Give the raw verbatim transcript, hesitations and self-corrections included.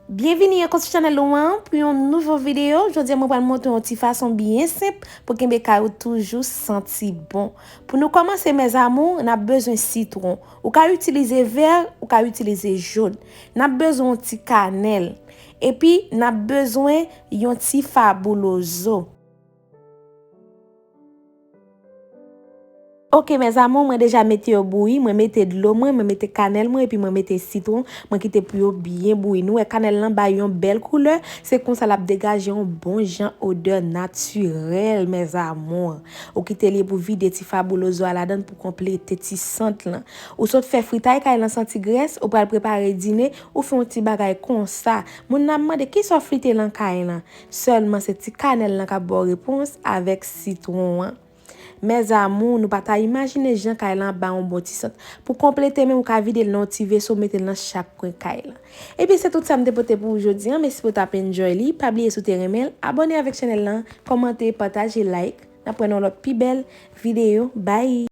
Byenvini ankò sou chanèl ou an pou yon nouvo videyo. Jodi a mwen pral montre yon ti fason byen senp pou kenbe kay ou toujou santi bon. Pou nou kòmanse, mes amours, n ap bezwen sitwon. Ou ka itilize vè, ou ka itilize jòn. N ap bezwen yon ti kanèl. Epi, n ap bezwen yon ti fabuloso. Ok, mes amours, mwen deja mete yo bouyi, mwen mete dlo mwen, mwen mete kanèl mwen, epi mwen mete sitwon, mwen kite pou yo byen bouyi. Nou wè kanèl lan bay yon bèl koulè, se konsa l ap degaje yon bon jan odè natirèl, mes amours. Ou kite li pou vide ti fabuloso a ladan pou konplete ti sant lan. Ou sot fè fritay kay lan santi grès, ou pral prepare dine, ou fè yon ti bagay konsa. Moun nan ap mande kisa w frite lan kay lan. Sèlman se ti kanèl lan k ap ba w repons avèk sitwon an. Mes amours, nou pa ta imajine jan kay lan ap ba yon bon ti sant. Pou konplete menm, ou ka vide l nan yon ti veso, mete l nan chak kwen kay lan. Ebyen, se tout sa m te pote pou ou jodi a. Mèsi pou w t ap enjoy li. Pa bliye si w te renmen l, abòne avèk chanèl lan, kòmante, pataje, like. N ap wè nan lòt pi bèl videyo. Bye!